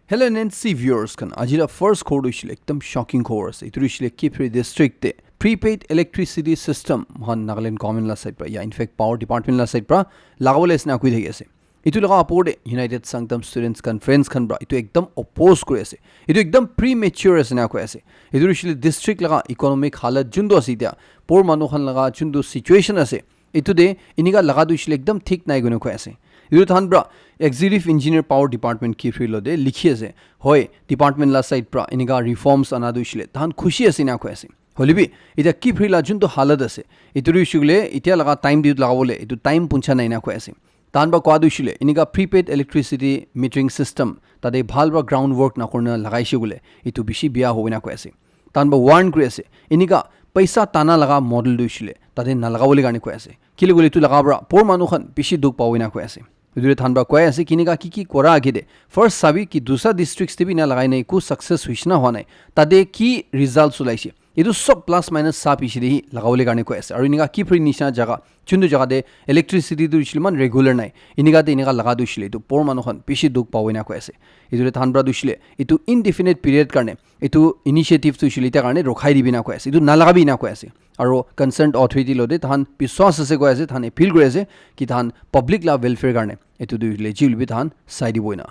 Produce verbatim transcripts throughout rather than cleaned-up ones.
Hello N N C viewers khan, aji la first khobor tu hoishe le ekdam shocking khobor ase. Etu tu hoishe le Kiphire district te prepaid electricity system moikhan Nagaland government la side pra ya in fact power department la side pra lagabole ase na koi thaki ase. Etu laga opor te United Sangtam Students Conference khan pra etu ekdam oppose kuri ase. Etu ekdam premature ase na koi ase. Etu tu hoishe le district laga economic halat juntu ase etia, poor manu khan laga juntu situation ase, etu te enika laga tu hoishe le ekdam thik nai koina koi ase. Etu tahan pra executive engineer power department Kiphire lo te likhi ase. Hoi, department la side pra enika reforms ana tu hoishe le tahan khushi ase na koi ase. Hoile bi etia Kiphire la juntu halat ase, etu tu hoishe le etia laga time te lagabole etu time puncha nai na koi ase. Tahan pra koa tu hoishe le enika prepaid electricity metering system tate bhal pra ground work na kurina lagaishe koile etu bishi bia hobo na koi ase. Tahan pra warn kuri ase, enika paisa tana laga model tu hoishe le tate nalagabole karne koi ase. Kile koile etu laga pra poor manu khan bishi dukh pabo na koi ase. Etu te tahan pra koi ase kinika ki ki kora age te first sabi ki dusra districts te bi ena lagai na eku success hoishe na hwa nai, tate ki results ulaishe. Etu sob plus minus sa piche te hi lagabole karne koi ase. Aru enika Kiphire nishina jaga, juntu jaga te electricity tu hoishe le iman regular nai, enika te enika laga tu hoishe le etu poor manu khan bishi dukh pabo na koi ase. Etu te tahan pra tu hoishe le etu indefinite period karne etu initiative tu hoishe le etia karne rokhai dibi na koi ase, etu nalagabi na koi ase. Aru concerned authority lo te tahan biswas ase koi ase, tahan appeal kuri ase ki tahan public la welfare karne etu tu hoishe le ji hoile bi tahan sai dibo ena.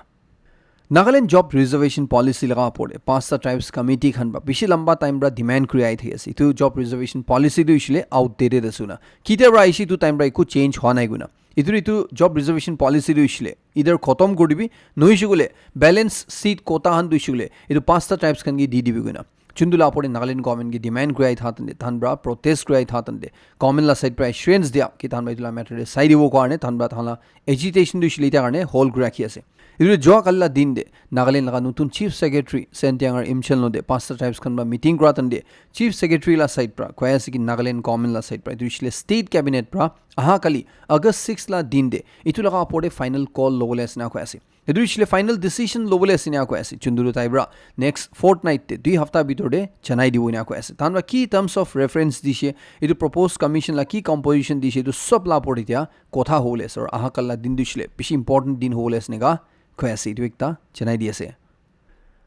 Nagaland Job Reservation Policy laga opor te pasta tribes committee khan pra bishi lamba time pra demand kuri ahi thaki ase. Etu job reservation policy tu hoishe le outdated ase koina. Kitia pra ahishe etu time pra eku change hwa nai koina. Etu, etu job reservation policy tu hoishe le either khotom kuri dibi, nohoishe koile balance seat quota khan tu hoishe koile etu pasta tribes khan ke di dibi koina. Juntu la opor te Nagaland government ke demand kuri ahi tha tante, tahan pra protest kuri ahi tha tante, government la side pra assurance dia ki tahan pra etu la matter te sai dibo karne tahan pra tahan la agitation tu hoishe le etia karne hold kuri rakhi ase. Etu tu joa kali la din te Nagaland laga notun Chief Secretary Sentiang R Imchen lo te pasta tribes khan pra meeting kura tante Chief Secretary la side pra koi ase ki Nagaland government la side pra etu hoishe le state cabinet pra aha kali August six la din te etu laga opor te final call lobole ase na koi ase. Etu hoishe le final decision lobole ase na koi ase. Juntu tu tai pra next fortnight te, dui hafta bitor te janai dibo na koi ase. Tahan pra ki terms of reference dishe, etu proposed commission la ki composition dishe, etu sob la opor te etia kotha hobole ase. Aru aha kali la din tu hoishe le bishi important din hobole ase enika koi ase. Etu ekta janai di ase.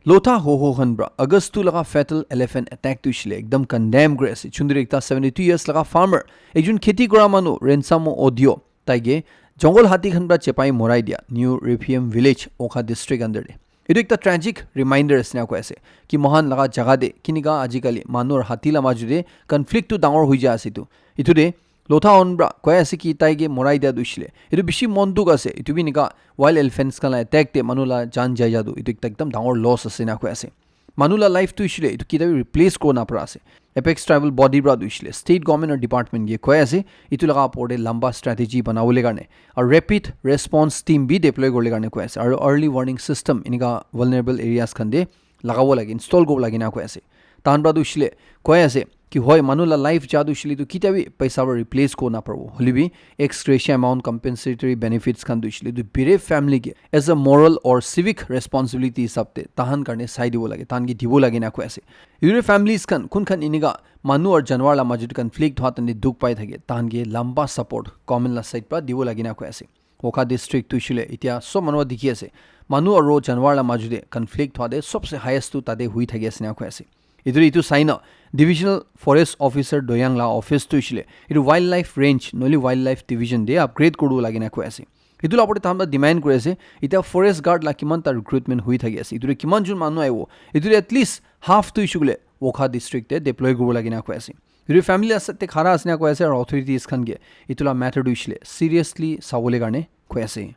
Lotha Hoho khan pra August two laga fatal elephant attack tu hoishe le ekdam condemn kuri ase. Juntu ekta seventy two years laga farmer, ekjon kheti kora manu Rensamo Odio, tai ke jungle hati khan pra chepai morai dia New Rephiem village, Wokha district under te. Etu ekta tragic reminder ase na koi ase ki moikhan laga jaga te kinika ajikali manu aru hati la maju te conflict tu dangor hoi jai ase etu. Etu te Lotha hon pra koi ase ki tai ke morai dia tu hoishe le etu bishi mon dukh ase. Etu bi enika wild elephants khan la attack te manu la jaan jai ja tu etu ekta ekdam dangor loss ase na koi ase. Manu la life tu hoishe le etu ketia bi replace kuri na para ase. Apex tribal body pra tu hoishe le state government aru department ke koi ase etu laga opor te lamba strategy banabole karne aru rapid response team bi deploy kuribole karne koi ase aru early warning system enika vulnerable areas khan te lagabo lage, install kuribo lage na koi ase. Tahan pra tu hoishe le koi ase ki hoi manu la life ja tu hoishe le tu ketia bi paisa para replace kuri na paribo. Hoile bi ex gratia amount compensatory benefits khan tu hoishe le tu bereaved family ke as a moral or civic responsibility hisab te tahan karne sai dibo lage, tahan ke dibo lage na koi ase. Etu families khan kun khan enika manu aru janwar la majot conflict hwa tante dukh pai thake, tahan ke lamba support government la side pra dibo lage na koi ase. Wokha district tu hoishe le etia sob manu dikhi ase. Manu aru janwar la majot te conflict hwa te sobse highest tu tate hui thaki ase na koi ase. Etu, etu sai na Divisional Forest Officer Doyang la office tu hoishe le etu wildlife range nohole wildlife division te upgrade kuribo lage na koi ase. Etu la opor te tahan pra demand kuri ase. Etia forest guard la kiman ta recruitment hui thaki ase. Etu te kiman jon manu ahibo. Etu te at least half tu hoishe koile Wokha district te deploy kuribo lage na koi ase. Etu family la side te khara ase na koi ase aru authorities khan ke etu la matter tu hoishe le seriously sabole karne koi ase.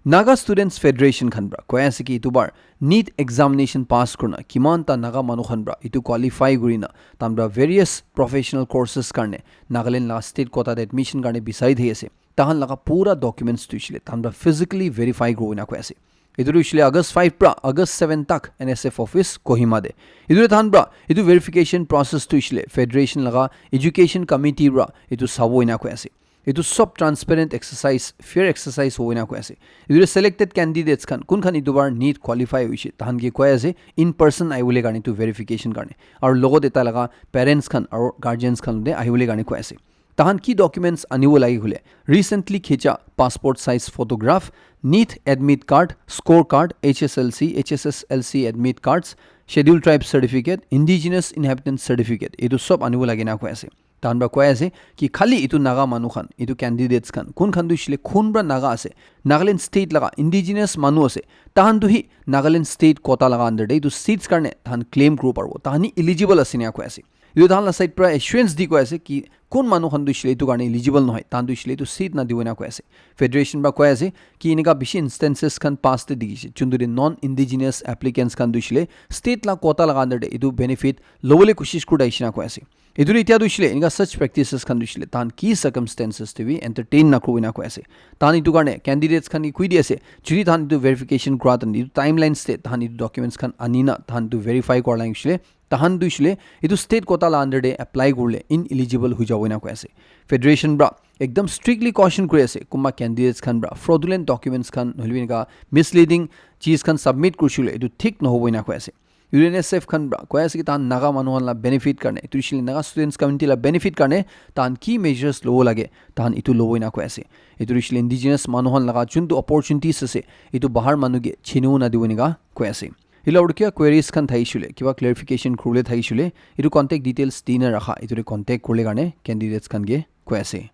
Naga Students Federation khan pra koi ase ki etu bar NEET examination pass kurina kiman ta Naga manu khan pra etu qualify kurina tahan pra various professional courses karne Nagaland la state quota te admission karne bisari thaki ase. Tahan laga pura documents tu hoishe le tahan pra physically verify kurina koi ase. Etu tu hoishe le August five pra August seven tak N S F office Kohima te. Etu tahan pra etu verification process tu hoishe le federation laga education committee pra etu sabo ena koi ase. Etu sob transparent exercise, fair exercise hobo ena koi ase. Etu te selected candidates khan kun khan etu bar NEET qualify hoishe tahan ke koi ase in person ahibole karne etu verification karne aru logot te tai laga parents khan aru guardians khan te ahibole karne koi ase. Tahan ki documents anibo lage koile, recently khicha passport size photograph, NEET admit card, score card, H S L C, H S S L C admit cards, Scheduled Tribe certificate, Indigenous Inhabitant certificate, etu sob anibo lage na koi ase. Tahan pra koi ase ki khali etu Naga manu khan, etu candidates khan, kun khan tu hoishe le kun pra Naga ase, Nagaland state laga indigenous manu ase, tahan tu hi Nagaland state quota laga under te etu seats karne tahan claim kuribo paribo, tahan hi eligible ase ena koi ase. Etu tahan la side pra assurance di koi ase ki kun manu khan tu hoishe le etu karne eligible nohoi, tahan tu hoishe le etu seat na dibo ena koi ase. Federation pra koi ase ki enika bishi instances khan past te dikhi ase, chuntu de non indigenous applicants khan tu hoishe le state la quota laga under te etu benefit lobole koshish kuri thakishe na koi ase. Etu tu etia tu hoishe le enika such practices khan tu hoishe le tahan ki circumstances te bi entertain na kuribo ena koi ase. Tahan etu karne candidates khan ke koi di ase, jodi tahan etu verification kura tahan etu timelines te tahan etu documents khan ani na tahan etu verify kura la hoishe le, tahan tu hoishe le etu state quota la under te apply kurile ineligible hoi jabo ena koi ase. Federation pra ekdam strictly caution kuri ase, kunba candidates khan pra fraudulent documents khan nohole bi enika misleading cheez khan submit kurishe le etu thik nohobo ena koi ase. U N S F khan pra koi ase ki tahan Naga manu khan la benefit karne, etu hoishe le Naga Students Committee la benefit karne tahan ki measures lobo lage, tahan etu lobo ena koi ase. Etu hoishe le indigenous manu khan laga juntu opportunities ase, etu bahar manu ke chinibo na dibo ena koi ase. Etu la opor te kiba queries khan thakishe le, kiba clarification kuribole thakishe le, etu contact details di na rakha, etu te contact kurile karne candidates khan ke koi ase.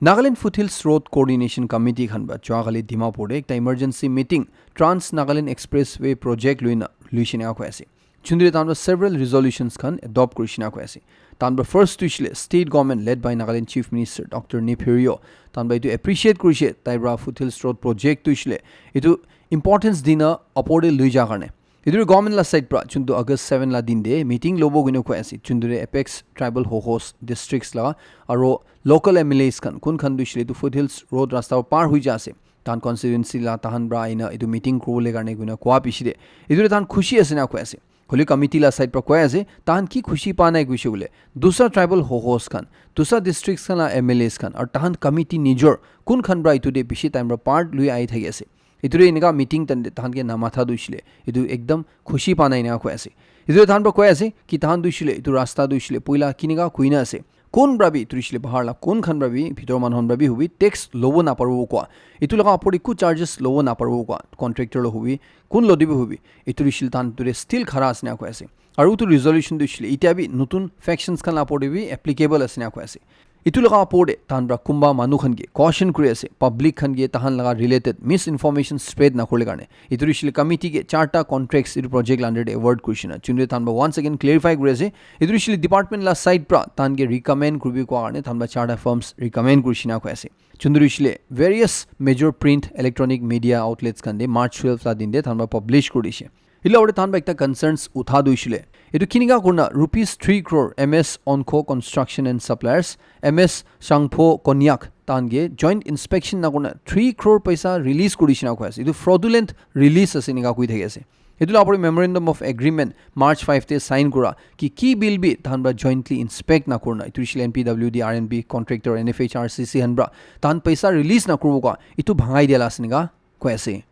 Nagaland Foothills Road Coordination Committee khan pra jua kali Dimapur te ekta emergency meeting Trans Nagaland Expressway project loina luishe ena koi ase. Chundre tahan pra several resolutions khan adopt kurishe ena koi ase. Tahan pra first tu hoishe le state government led by Nagaland Chief Minister Doctor Neiphiu Rio, tahan pra etu appreciate kurishe, tai pra Foothills Road project tu hoishe le etu importance dina upor te lui ja karne. Etu government la side pra chuntu August seven la din te meeting lobo koina koi ase, chuntu de apex tribal hohos districts la aro local M L As khan, kun khan tu hoishe le etu Foothills Road rasta par hoi ja ase, tahan constituency la tahan pra aina etu meeting kuribole karne koina koa piche te etu te tahan khushi ase ena koi ase. Holi committee la side pra koi ase, tahan ki khushi pa nai koishe koile, dusra tribal hohos khan, dusra districts khan la M L As khan, aru tahan committee nijor kun khan pra etu te bishi time pra part lui ahi thaki ase. Etu te enika meeting tahan te tahan ke namatha tu hoishe le etu ekdam khushi pa nai ena koi ase. Etu te tahan pra koi ase ki tahan tu hoishe le etu rasta tu hoishe le poila kinika koina ase, kun pra bi etu hoishe le bahar la kun khan pra bi, bhitor manu khan pra bi hobi tax lobo na paribo koa, etu laga opor te eku charges lobo na paribo koa, contractor lo hobi, kun lo de bi hobi, etu hoishe le tahan etu te still khara ase ena koi ase. Aru etu resolution tu hoishe le etia bi notun factions khan la opor te bi applicable ase ena koi ase. Etu laga opor te tahan pra kunba manu khan ke caution kuri ase, public khan ke tahan laga related misinformation spread na kuribole karne. Etu hoishe le committee ke charta contracts etu project la under te award kurishe na. Chundre tahan pra once again clarify kuri ase, etu hoishe le department la side pra tahan ke recommend kuribi koa karne tahan pra charta firms recommend kurishe ena koi ase. Chundre hoishe le various major print electronic media outlets khan te March twelve la din te tahan pra publish kuri dishe. Etu la opor te tahan pra ekta concerns utha tu hoishe le, etu kinika kurina rupees three crore M S Onko Construction and Suppliers, M S Shangpho Konyak tahan ke joint inspection na kurina three crore paisa release kuri dishe ena koi ase. Etu fraudulent release ase ena koi thaki ase. Etu la opor te memorandum of agreement March five te sign kura ki ki bill bi tahan pra jointly inspect na kurina, etu hoishe le N P W D, R N B contractor, N F H R C C khan pra tahan paisa release na kuribo koa, etu bhangai dia la ase ena koi ase.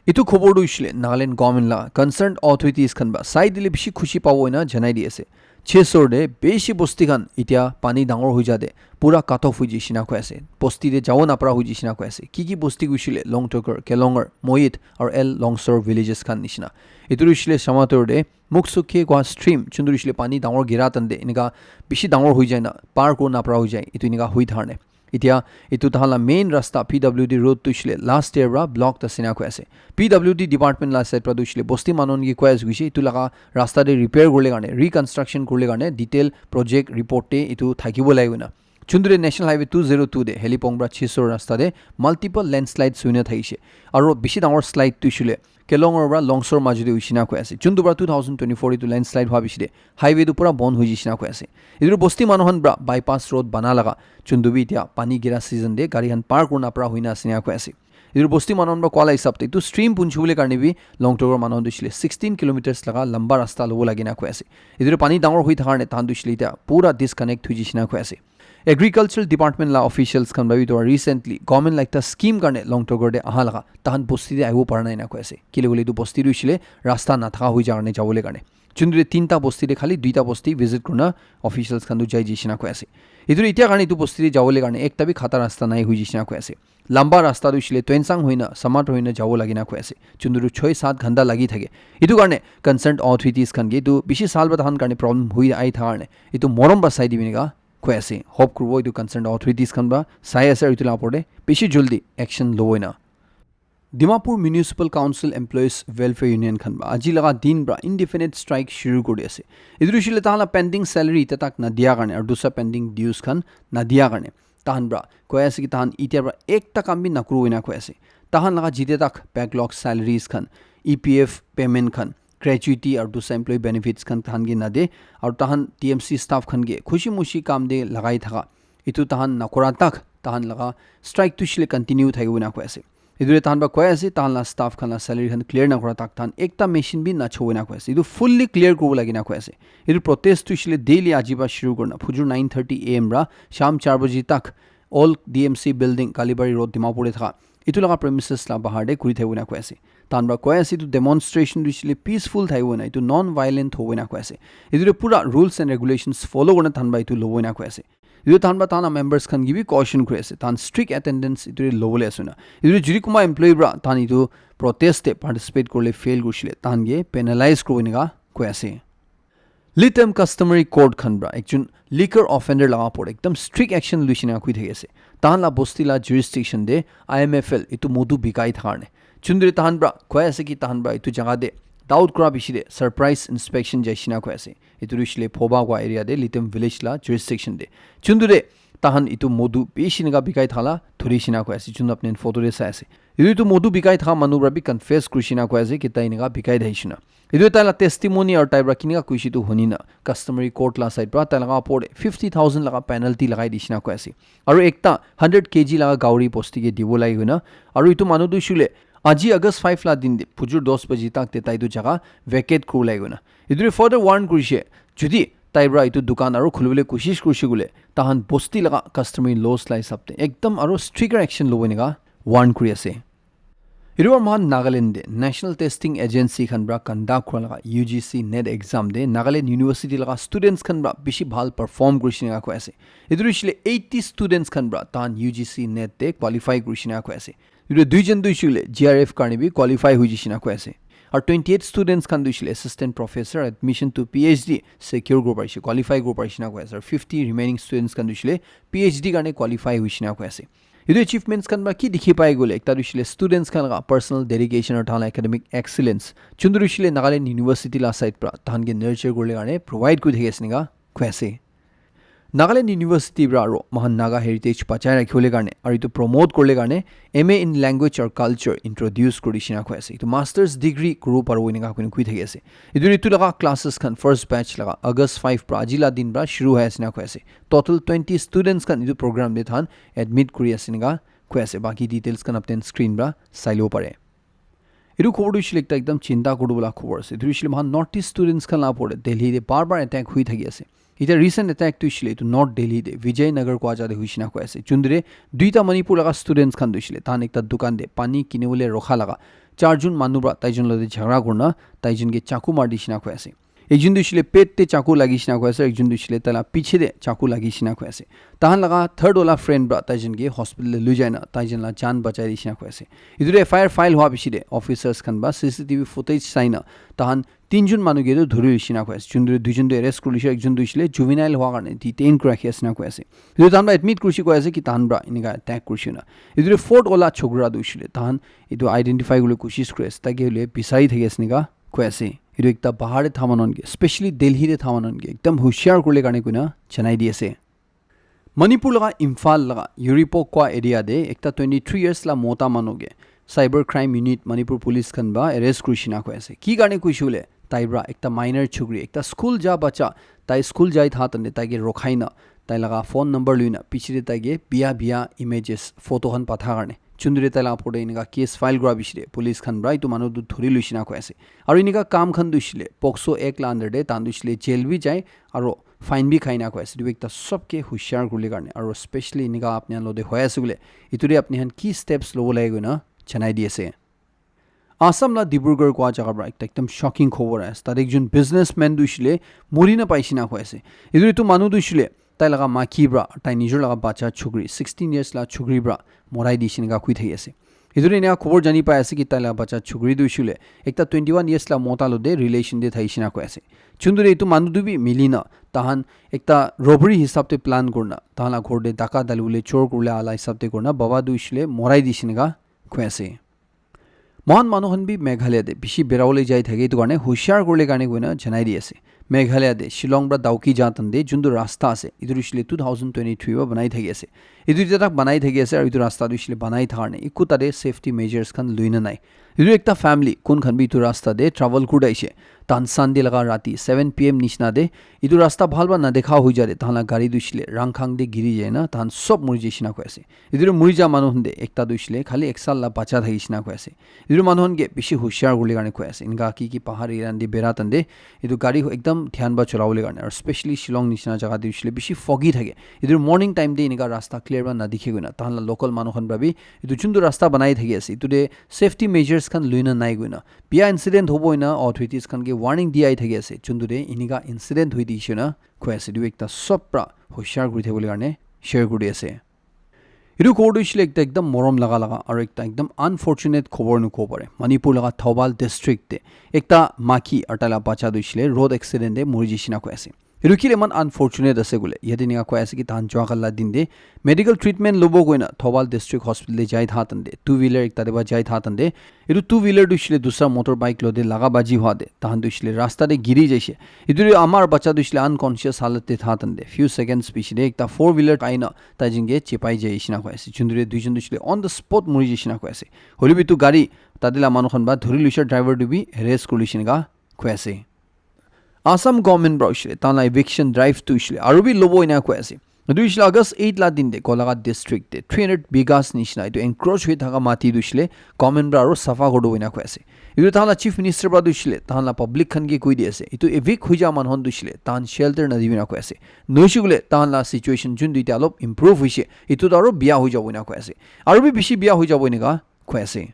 Etu khobor tu hoishe le Nagaland government la concerned authorities khan pra sai dile bishi khushi pabo ena janai di ase. Chesor te bishi bosti khan etia pani dangor hoi ja te pura cut off hoi jai she ena koi ase. Bosti te jabo na para hoi jai she ena koi ase. Ki ki bosti hoishe le Longtoker, Kelonger, Moyit aru El Longsor villages khan nishina. Etu hoishe le Shamator te Muksukhe koa stream, chuntu hoishe le pani dangor gira tahan te enika bishi dangor hoi jai na par kuribo na para hoi jai. Etu enika hoi thakane. Etia etu tahan la main rasta P W D road tu hoishe le last year pra blocked ase ena koi ase. P W D department la side pra tu hoishe le bosti manu khan ke koi ase koishe, etu laga rasta te repair kuribole karne, reconstruction kuribole karne detail project report te etu thakibo lage koina. Chundre National Highway two zero two te Helipong pra Chesor rasta te multiple landslides hoi na thakishe. Aru bishi dangor slide tu hoishe le Kelongor pra Longsor majo te hoishe ena koi ase. Chuntu pra two thousand twenty-four etu landslide hwa piche te highway tu pura bon hoi jai she ena koi ase. Etu bosti manu khan pra bypass road bana laga chuntu bi etia pani gira season te gari khan par kurina para hoi na ase ena koi ase. Etu bosti manu khan pra koa la hisab te etu stream punchibole karne bi Longtoker manu khan tu hoishe le sixteen kilometers laga lamba rasta lobo lage ena koi ase. Etu pani dangor hoi thakar karne tahan tu hoishe le etia pura disconnect hoi jai she ena koi ase. Agricultural Department la officials khan pra bi toh recently government la ekta scheme karne Longtoker te aha laga tahan bosti te ahibo para nai ena koi ase. Kile koile etu bosti tu hoishe le rasta nathaka hoi ja karne jabole karne. Chundure tinta bosti te khali duita bosti visit kurna officials khan tu jai jishina koi ase. Itu etiya karne itu bosti te jawole karne ekta bi khata rasta nai hui jishina koi ase. Lamba rasta tu shile Tuensang hoina Samat hoina jawo lagina koi ase. Chunduru choi sat ghanta lagi thake. Itu karne concerned authorities khan ke itu bishi sal ba tahan karne problem hui ai tha karne itu morom ba sai dibi nika koi ase. Hope kurbo itu concerned authorities khan ba sai ase aru itu la opor te bishi jaldi action lobo ina. Dimapur Municipal Council Employees Welfare Union khan ba aji laga din pra indefinite strike shuru kuri ase. Etu shile tahan la pending salary ita tak na dia karne aru dusra pending dues khan na dia karne tahan pra koi ase ki tahan itia pra ekta kam bi na kuru ina koi ase. Tahan laga jite tak backlog salaries khan, E P F payment khan, gratuity aru dusra employee benefits khan tahan ke na de aru tahan T M C staff khan ke khushi mushi kam de lagai thaka itu tahan na kura tak tahan laga strike tu shile continue thai ina koi ase. Etu tahan ba koi ase tahan la staff khan la salary khan clear na kura tak tahan ekta machine bi na chowina koi ase. Etu fully clear kubo lagi na koi ase. Etu protest tu shile daily aji ba shuru kurna phujur nine thirty A M ra sham char baji tak all D M C building Kalibari Road Dimapur te thaka itu laga premises la bahar te kuri thai ina koi ase. Tahan ba koi ase itu demonstration tu shile peaceful thai ina itu non violent ho ina koi ase. Itu pura rules and regulations follow kurna tahan ba itu lobo ina koi ase. Itu tahan ba tahan members khan ki bi caution kuri ase tahan strict attendance itu lobole ase na. Itu juri kuma employee pra tahan itu protest te participate kurle fail kurishile tahan ke penalize kuribo ina koi ase. Litem customary court khan pra ekjon liquor offender laga opor ekdam strict action luishina koi thaki ase. Tahan la bosti la jurisdiction te I M F L itu modu bikai thaka karne chundure tahan pra koi ase ki tahan pra itu jaga te doubt kura bishi te surprise inspection jaishina koi ase. Itu rishile phoba kwa area te Litem village la jurisdiction te chundure tahan itu modu bishi nika bikai thala thuri shina koi ase chundu apni photo te sai ase. Itu itu modu bikai tha manu pra bi confess kuri shina koi ase ki tai nika bikai thai shina. Itu tai la testimony aru tai pra kinika kuishi tu huni na customary court la side pra tai laga opor te fifty thousand laga penalty lagai di shina koi ase. Aru ekta hundred K G laga gauri bosti ke dibo lagi na aru itu manu tu shule aji August five la din de phujur dos baji tak te tai tu jaga vacate kuru lagi na. Itu further warn kurishe jodi tai pra itu dukan aru khulibole koshish kurishe gule tahan bosti laga customary laws la hisab te ekdam aru stricter action lobo nika warn kuri ase. Itu pra mohan Nagaland te National Testing Agency khan pra conduct kura laga U G C NET exam te Nagaland University laga students khan pra bishi bhal perform kuri shina koi ase. Itu shile eighty students khan pra tahan U G C NET te qualify kuri shina koi ase. Itu duijon tu shile G R F karne bi qualify hui jishina koi ase. Aru twenty eight students khan tu shile assistant professor admission to P H D secure kuri parishe, qualify kuri parishe na koi ase. Aru fifty remaining students khan tu shile P H D karne qualify hui shina koi ase. Itu achievements khan pra ki dikhi pai gule ekta tu shile students khan laga personal dedication aru tahan la academic excellence chundu shile Nagaland University la side pra tahan ke nurture kurle karne provide kuri thaki ase nika koi ase. Nagaland University pra aru mohan Naga heritage bachai rakhibole karne aru itu promote kurle karne M A in language or culture introduce kuri shina koi ase. Itu masters degree kuru paribo nika koi thaki ase. Itu itu laga classes khan first batch laga August five pra aji la din pra shuru hoi ase na koi ase. Total twenty students khan itu program te tahan admit kuri ase nika koi ase. Baki details khan apni screen pra sai lobo pare. Itu khobor tu shile ekta ekdam chinta kuribo la khobor ase. Itu shile mohan North East students khan la opor te Delhi te bar bar attack hui thaki ase. Ita recent attack tu shile itu North Delhi te Vijay Nagar kua jaga te hui shina koi ase. Chundure duita Manipur laga students khan tu shile tahan ekta dukan te pani kinibole rokha laga charjon manu pra taijon lote jhagara kurna taijon ke chaku mar di shina koi ase. Ekjon tu shile pet te chaku lagi shina koi ase, ekjon tu shile taila piche te chaku lagi shina koi ase. Tahan laga third wala friend pra taijon ke hospital te lui jaina taijon la jaan bachai di shina koi ase. Itu te F I R file hua piche te officers khan pra C C T V footage saina tahan tinjon manu ke tu dhuri shina koi ase. Chundure duijon tu arrest kuri lishe, ekjon tu shile juvenile hua karne detain kuri rakhi ase na koi ase. Itu tahan pra admit kurishi koi ase ki tahan pra inika attack kurishi na. Itu te fourth wala chokra tu shile tahan itu identify kuribole koshish kuri ase. Taike hoile bisari thaki ase nika koi ase. Itu ekta bahar te tha manu khan ke, specially Delhi te tha manu khan ke ekdam hushiar kuribole karne koina janai di ase. Manipur laga Imphal laga Yuripok kua area te ekta twenty three years la mota manu ke cyber crime unit Manipur police khan pra arrest kuri shina koi ase. Ki karne koishe hoile tai pra ekta minor chukri ekta school ja bacha tai school jai tha tante tai ke rokhai na tai laga phone number lui na piche te tai ke biya biya images photo khan patha karne chundure tai la opor te enika case file kura piche te police khan pra etu manu tu dhuri lui shina koi ase. Aru enika kam khan tu hoishe le pokso act la under te tahan tu hoishe le jail bi jai aru fine bi khai na koi ase. Etu ekta sob ke hushiar kuribole karne aru specially enika apni khan logote hoi ase koile etu te apni khan ki steps lobo lage koina janai di ase. Assam la Dibrugarh kua jaga pra ekta ekdam shocking khobor ase. Tate ekjon businessman tu hoishile mori na paishe na koi ase. Etu, etu manu tu hoishile tai laga maki pra, tai nijor laga bacha chukri, sixteen years la chukri pra morai dishe neka koi thaki ase. Etu de enia khobor jani pai ase ki tai laga bacha chukri tu hoishile ekta twenty-one years la mota lo de relation de thaishe na koi ase. Chuntu de etu manu tu bi mili na tahan ekta robbery hisab te plan kurina, tahan la ghor te daka dali bole, chor kuribole ala hisab te kurina, baba tu hoishile morai dishe neka koi ase. Mohan manu khan bi Meghalaya te bishi berabole jai thake, etu karne hushar kuribole karne koina janai di ase. Meghalaya te Shillong pra Dawki ja tan te juntu rasta ase, etu hoishile two thousand twenty-three pra banai thaki ase. Etu jeta tak banai thaki ase, aru etu rasta tu hoishile banai thaka karne eku tate safety measures khan lui na nai. Etu ekta family kun khan bi etu rasta te travel kuri thakishe. Tahan Sunday laga rati seven p m nishina te etu rasta bhal pra nadekha hoi ja te tahan la gari tu hoishile rangkhang te giri jai na tahan sob mori jaishe na koi ase. Etu tu mori ja manu khan te ekta tu hoishile khali ek sal la bacha thakishe na koi ase. Etu tu manu khan ke bishi hushar kuribole karne koi ase. Eneka ki ki pahar area te bera tan te etu gari ekdam dhyan pra cholabole karne, aru specially Shillong nishina jaga te hoishile bishi foggy thake. Etu morning time te eneka rasta clear pra nadikhe koina tahan la local manu khan pra bi etu juntu rasta banai thaki ase, etu te safety measures khan lui na nai koina, bia incident hobo ena authorities khan ke warning di ahi thaki ase. Juntu te eneka incident hoi dishe na koi ase, etu ekta sob pra hushar kuri thakibole karne share kuri ase. Etu khobor tu hoishile ekta ekdam morom laga laga aru ekta ekdam unfortunate khobor nu kobo pare. Manipur laga Thoubal district te ekta maki aru tai la bacha tu hoishile road accident te mori jaishe na koi ase. Etu kile eman unfortunate ase koile, yate eneka koi ase ki tahan jua kali la din te medical treatment lobo koina Thoubal District Hospital te jai tha tan te, two wheeler ekta te pra jai tha tan te, etu two wheeler tu hoishile dusra motorbike lo te laga baji hua te tahan tu hoishile rasta te giri jaishe. Etu tu ama bacha tu hoishile unconscious halat te tha tan te few seconds piche te ekta four wheeler aina tai jin ke chepai jaishe na koi ase. Juntu te duijon tu hoishile on the spot mori jaishe na koi ase. Hoile bi etu gari tate la manu khan pra dhuri luishe, driver tu bi arrest kuri luishe neka koi ase. Assam government pra hoishile tahan la eviction drive tu hoishile aru bi lobo ena koi ase. Etu hoishile August eight la din te Golaghat district te three hundred bighas nishina etu encroach hoi thaka mati tu hoishile government pra aru safa kuri dibo ena koi ase. Etu tahan la chief minister pra tu hoishile tahan la public khan ke koi di ase, etu evict hoi ja manu khan tu hoishile tahan shelter nadibo ena koi ase. Nohoishe koile tahan la situation juntu etia olop improve hoishe, etu tu aru bia hoi jabo ena koi ase, aru bi bishi bia hoi jabo eneka koi ase.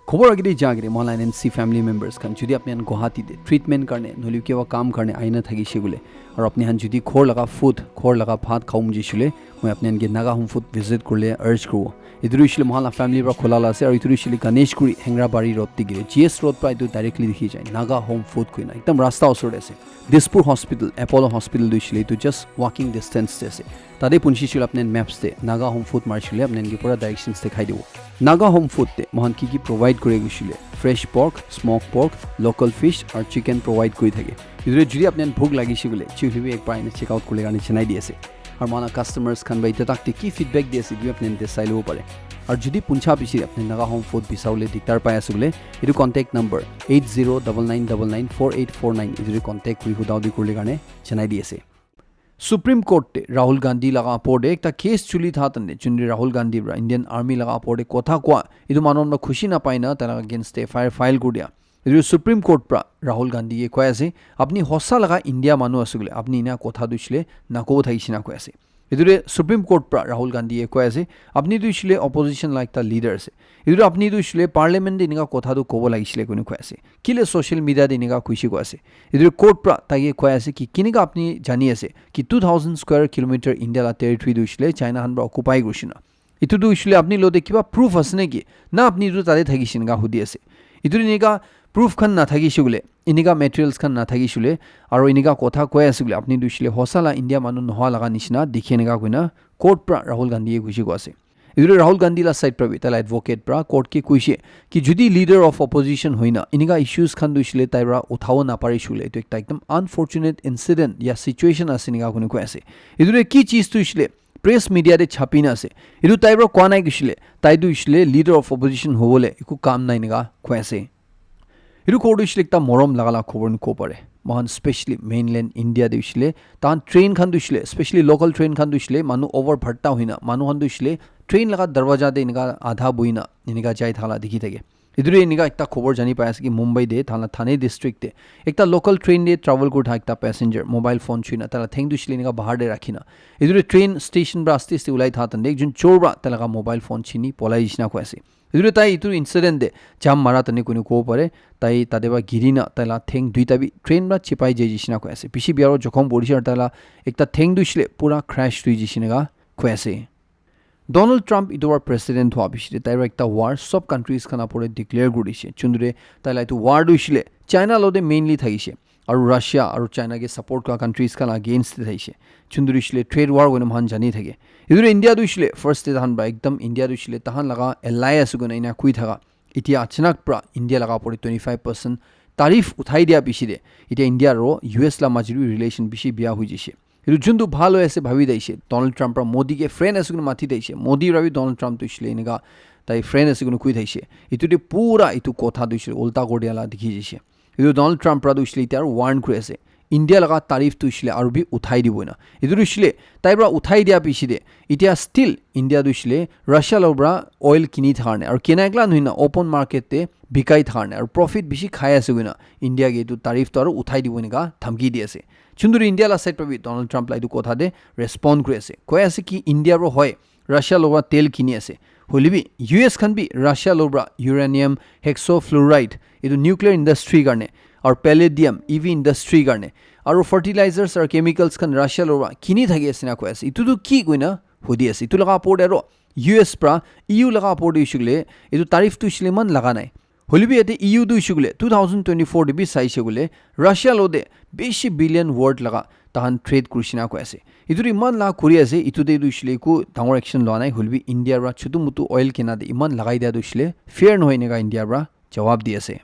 Khobor agete ja agete moi la N M C family members khan, jodi apni khan Guwahati te treatment karne nohole kiba kam karne aina thakishe koile, aru apni khan jodi ghor laga food, ghor laga bhat khabo mojishe koile, moi apni khan ke Naga Home Food visit kuribole urge kuribo. Etu tu hoishile moi la family pra khola la ase, aru etu tu hoishile Ganeshguri Hengrabari road te gire, G S road pra etu directly dikhi jai, Naga Home Food koina ekdam rasta osor te ase. Dispur Hospital, Apollo Hospital tu hoishile etu just walking distance te ase. Tate punchi shile apni khan maps te Naga Home Food mari shile apni khan ke pura directions dikhai dibo. Naga Home Food te moi khan ki ki provide kuri koishile, fresh pork, smoked pork, local fish aru chicken provide kuri thake. Etu te jodi apni khan bhuk lagishe koile, chihli bi ek bar ena check out kuribole karne janai di ase. Aru moi khan la customers khan pra etia tak te ki feedback di ase, etu bi apni khan te sai lobo pare. Aru jodi puncha bishi apni Naga Home Food bisabole diktar pai ase koile, etu contact number eight zero double nine double nine four eight four nine, etu te contact kuri huda hudi kuribole karne janai di ase. Supreme Court te Rahul Gandhi laga opor te ekta case chuli tha tan te, jun te Rahul Gandhi pra Indian Army laga opor te kotha koa, etu manu khan pra khushi na pai na tai laga against te F I R file kuri dia. Etu Supreme Court pra Rahul Gandhi ye koi ase, apni hosa laga India manu ase koile, apni ena kotha tu hoishile nakobo thakishe na koi ase. Etu te Supreme Court pra Rahul Gandhi ye koi ase, apni tu hoishile opposition la ekta leader ase. Etu te apni tu hoishile parliament te eneka kotha tu kobo lagishile koina koi ase. Kile social media te eneka koishe koi ase. Etu te court pra tai ke koi ase ki kineka apni jani ase ki two thousand square kilometer India la territory tu hoishile China khan pra occupy kurishe na. Etu tu hoishile apni lo te kiba proof ase neki? Na apni tu tate thakishe eneka hudi ase. Etu tu eneka proof khan nathakishe koile, eneka materials khan nathakishe koile, aru eneka kotha koi ase koile, apni tu hoishile hosa la India manu nohoa laga nishina dikhi eneka koina court pra Rahul Gandhi ye koishe koi ase. Etu tu Rahul Gandhi la side pra bi, tai la advocate pra court ke koishe ki jodi leader of opposition hoina eneka issues khan tu hoishile tai pra uthabo naparishe koile, etu ekta ekdam unfortunate incident ya situation ase eneka koina koi ase. Etu tu ki cheez tu hoishile press media te chapi na ase. Etu tai pra koa nai koishile, tai tu hoishile leader of opposition hobole eku kam nai eneka koi ase. Etu khobor tu hoishile ekta morom laga la khobor ni kobo pare. Moi khan specially mainland India te hoishile, tahan train khan tu hoishile, specially local train khan tu hoishile, manu over bharta hoina, manu khan tu hoishile, train laga darwaja te eneka adha buhina, eneka jai thala dikhi thake. Etu te enika ekta khobor jani pai ase ki Mumbai te thaila Thane district te ekta local train te travel kuri thaka ekta passenger mobile phone chuina taila theng tu shile enika bahar te rakhina. Etu te train station pra aste aste ulai tha tande ekjon chor pra tai laga mobile phone chini polai jishina koi ase. Etu te tai etu incident te jam mara tande kuni kobo pare, tai tate pra girina taila theng duita bi train pra chipai jai jishina koi ase. Bishi bia aro jokhom pori jai taila ekta theng tu shile pura crash tui jishina koi ase. Donald Trump etu war president hua bishi te tai para ekta war sob countries khan apore declare kuri dishe. Chundure tai la etu war tu hoishile China lo te mainly thakishe. Aru Russia aru China ke support kura countries khan against te thakishe. Chundure hoishile trade war koina moikhan jani thake. Etu tu India tu hoishile first te tahan para ekdam India tu hoishile tahan laga ally ase koina ena kui thaka. Itia achanak pra India laga apore twenty five percent tariff uthai dia bishi de. Itia India aro U S la majuri relation bishi bia hui jishe. Etu juntu bhal hoi ase bhabi daishe. Donald Trump pra Modi ke friend ase koina mati daishe. Modi pra bi Donald Trump tu hoishile enika tai friend ase koina kui thaishe. Etu te pura etu kotha tu hoishile ulta kori dia la dikhi jishe. Etu Donald Trump pra tu hoishile itia warn kuri ase. India laga tariff tu hoishile aru bi uthai dibo na. Etu tu hoishile tai pra uthai dia bishi de. Itia still India tu hoishile Russia lo pra oil kini thakar ne. Aru kena ekla nohoi na open market te bikai thakar ne. Aru profit bishi khai ase koina India ke etu tariff tu aru uthai dibo enika dhamki di ase. Chunduri India la side pra bi Donald Trump la etu kotha te respond kuri ase. Koi ase ki India pra hoi Russia lo pra tel kini ase. Hoile bi U S khan bi Russia lo pra uranium hexafluoride etu nuclear industry karne aru palladium E V industry karne aru fertilizers aru chemicals khan Russia lo pra kini thaki ase na koi ase. Etu tu ki koina hudi ase. Etu laga apor te aro U S pra E U laga apor te hoishile etu tariff tu hoishile eman laga nai. Hoile bi yate E U tu hoishile two thousand twenty-four te bi saishe koile Russia lo te bishi billion worth laga tahan trade kurishina koi ase. Etu tu eman la kuri ase, etu te tu hoishile eku dangor action loa nai, hoile bi India pra chutu mutu oil kena te eman lagai dia tu hoishile fair nohoi eneka India pra jawab di ase.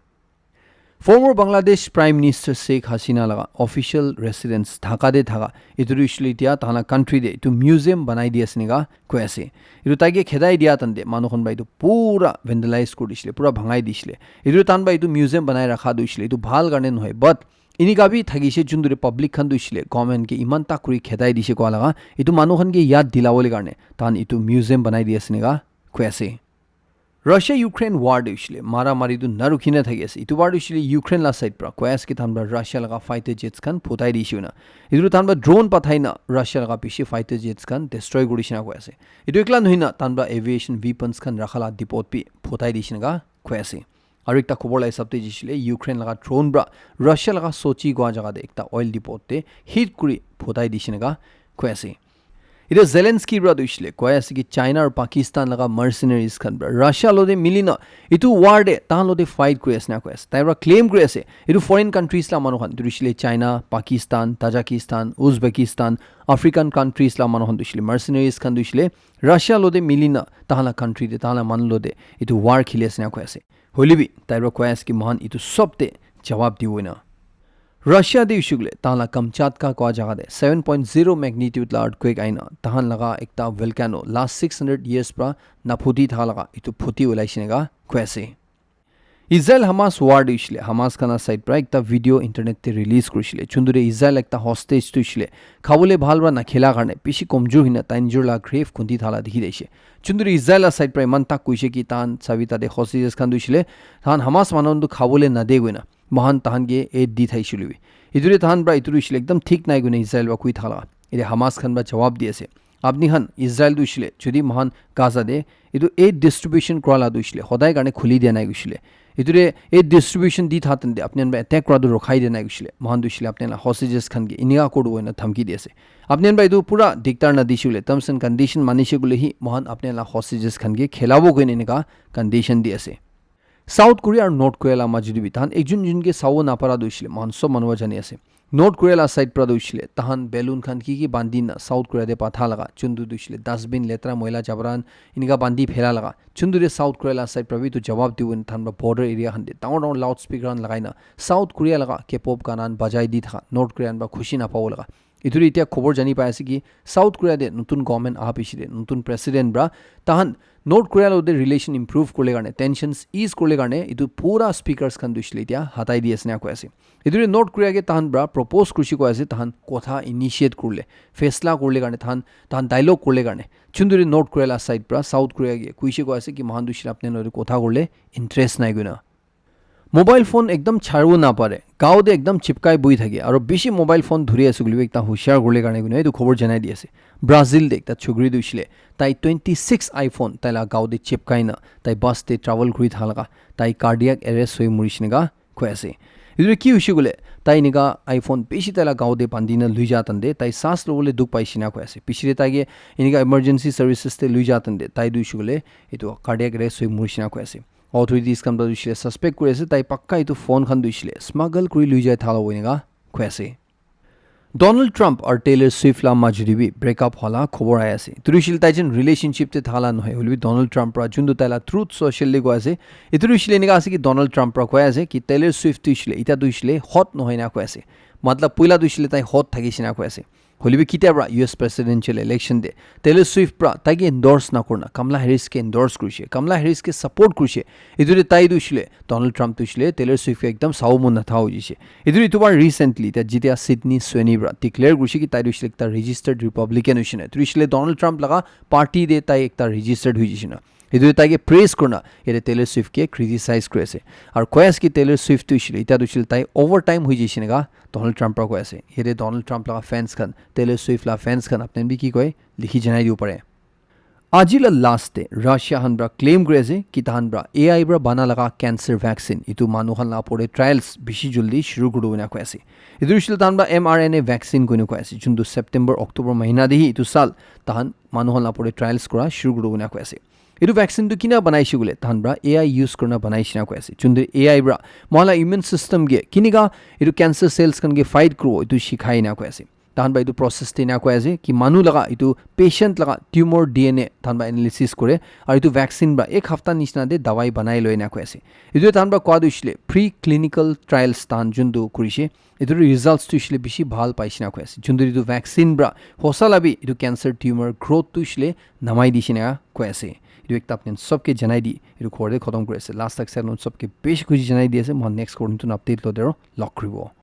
Former Bangladesh Prime Minister Sheikh Hasina laga official residence Dhaka te thaka, etu tu hoishile itia tahan la country te etu museum banai di ase enika koi ase. Etu tai ke khedai dia tante manu khan pra etu pura vandalize kuri dishile, pura bhangai dishile. Etu tahan pra etu museum banai rakha tu hoishile etu bhal karne nohoi, but enika bi thakishe juntu te public khan tu hoishile government ke eman tak kuri khedai dishe koa laga etu manu khan ke yad dilabole karne tahan etu museum banai di ase enika koi ase. Russia Ukraine war te hoishile mara mari tu narukhi na thaki ase. Etu war tu hoishile Ukraine la side pra koi ase ki tahan pra Russia laga fighter jets khan phutai dishe na. Etu tahan pra drone pathai na Russia laga bishi fighter jets khan destroy kurishina koi ase. Etu ekla nohoi na tahan pra aviation weapons khan rakha la depot bi phutai dishe enika koi ase. Aru ekta khobor la hisab te jishile Ukraine laga drone pra Russia laga Sochi koa jaga te ekta oil depot te hit kuri phutai dishe enika koi ase. Etia Zelensky pra tu hoishile koi ase ki China aru Pakistan laga mercenaries khan pra Russia lo te mili na etu war te tahan lo te fight kuri ase na koi ase. Tai pra claim kuri ase etu foreign countries la manu khan tu hoishile China, Pakistan, Tajikistan, Uzbekistan, African countries la manu khan tu hoishile mercenaries khan tu hoishile Russia lo te mili na tahan la country te tahan la manu lo te etu war kheli ase na koi ase. Hoile bi tai pra koi ase ki moikhan etu sob te jawab dibo na. Russia te hoishile tahan la Kamchatka koa jaga te seven point zero magnitude la earthquake aina tahan laga ekta volcano last six hundred years pra naphuti thaka laga etu phuti ulai shine ka koi ase. Israel Hamas war te hoishile Hamas khan la side pra ekta video internet te release kurishile chuntu te Israel ekta hostage tu hoishile khabole bhal pra nakhela karne bishi komjor hoina tai nijor la grave khundi thala dikhi jaise. Chuntu te Israel la side pra eman tak koise ki tahan sabi tate hostages khan tu hoishile tahan Hamas manu khan tu khabole nade koina moikhan tahan ke aid di thaishe hoilebi. Etu te tahan pra etu tu hoishile ekdam thik nai koina Israel pra koi thaka la. Ete Hamas khan pra jawab di ase. Apni khan Israel tu hoishile, jodi moikhan Gaza te etu aid distribution kura la tu hoishile, hodai karne khuli dia nai koishile. Etu te aid distribution di tha tante apni khan pra attack kura tu rokhai dia nai koishile. Moikhan tu hoishile apni khan la hostages khan ke enika kuru koina dhamki di ase. Apni khan pra etu pura diktar na dishe hoile, terms and condition manishe koile hi moikhan apni khan la hostages khan ke khelabo koina enika condition di ase. South Korea aru North Korea la majot te bi tahan ekjon ekjon ke sabo napara tu hoishile moikhan sob manu para jani ase. North Korea la side para tu hoishile tahan balloon khan ki ki bandi na South Korea te patha laga chuntu tu hoishile dustbin letra moila jabra khan enika bandi phela laga chuntu te South Korea la side para bi tu jawab dibo na tahan para border area khan te dangor dangor loudspeaker khan lagai na South Korea laga K-pop gana khan bajai di thaka North Korea khan para khushi napabo laga Etu tu etia khobor jani pai ase ki South Korea te notun government aha piche te notun president para tahan North Korea lo te relation improve kurle karne, tensions ease kurle karne etu pura speakers khan tu hoishe le etia hatai di ase na koi ase. Etu tu North Korea ke tahan para propose kurishe koi ase, tahan kotha initiate kurle, faisla kurle karne, tahan tahan dialogue kurle karne. Chunduri North Korea la side para South Korea ke kuishe koi ase ki mohan tu hoishe le apne lo te kotha kurle interest nai koina. Mobile phone ekdam charibo napare, gao te ekdam chipkai bui thake, aro bishi mobile phone dhuri ase koile bi ekta hushiar kurle karne koina etu khobor janai di ase. Brazil te ekta chokri tu hoishe le, tai twenty six iPhone tai la gao te chipkai na, tai bus te travel kuri thaka laga, tai cardiac arrest hoi murishe neka koi ase. Etu tu ki hoishe koile, tai enika iPhone bishi tai la gao te bandi na lui ja tante, tai saas lobole dukh paishe na koi ase. Piche te tai ke enika emergency services te lui ja tante, tai tu hoishe koile, etu cardiac arrest hoi murishe na koi ase. Authorities khan para tu hoishe le suspect kuri ase, tai pakka etu phone khan tu hoishe le smuggle kuri lui jai thala hoina ka koi ase. Donald Trump aru Taylor Swift la majuri bi break up hola khobor ai ase. Etu tu hoishe le tai jen relationship te thala nohoi, hoile bi Donald Trump para juntu tai la Truth Social te koi ase. Etu tu hoishe le enika ase ki Donald Trump para koi ase ki Taylor Swift tu hoishe le, eta tu hoishe le hot nohoi na koi ase. Matlab, puila tu hoishe le tai hot thakishe na koi ase. Hoile bi kitia para U S presidential election te Taylor Swift para tai ke endorse na kurna Kamala Harris ke endorse kurishe, Kamala Harris ke support kurishe. Etu te tai tu hoishe le, Donald Trump tu hoishe le Taylor Swift ke ekdam sabo mon natha hoi jishe. Etu tu etu para recently ta jitia Sydney Sweeney para declare kurishe ki tai tu hoishe le ekta registered Republican hoishe na. Etu tu hoishe le Donald Trump laga party te tai ekta registered hoi jishe na. Etu tai ke praise kurna yate Taylor Swift ke criticize kuri ase. Aru koi ase ki Taylor Swift tu hoishe le, eta tu hoishe le tai overtime hoi jishe neka Donald Trump para koi ase. Yate Donald Trump laga fans khan, Taylor Swift la fans khan apne bi ki koi likhi janai dibo pare. Aji la last te Russia han para claim kuri ase ki tahan para A I para bana laga cancer vaccine etu manu khan la opor te trials bishi jaldi shuru kuri dibo na koi ase. Etu hoishe le tahan para M R N A vaccine koina koi ase, juntu September, October mahina te hi etu sal tahan manu khan la opor te trials kura shuru kuri dibo na koi ase. Etu vaccine tu kina banaishe koile, tahan para A I use kurina banaishe na koi ase. Juntu A I para mohan la immune system ke kinika etu cancer cells khan ke fight kuribo, etu shikhai na koi ase. Tahan para etu process te na koi ase ki manu laga etu patient laga tumor D N A tahan para analysis kore, aru etu vaccine para ek hafta nishina te dawai banai loi na koi ase. Etu tahan para koi tu hoishe le preclinical trials tahan juntu kurishe, etu results tu hoishe le bishi bhal paishe na koi ase. Juntu etu vaccine para hosa la bi etu cancer tumor growth tu hoishe le namai dishe na koi ase. Etu ekta apni khan sob ke janai di, etu khobor te khotom kuri ase. Last tak sai sobke bishi khushi janai di ase. Mohan next khobor notun update lo te aro log kuribo.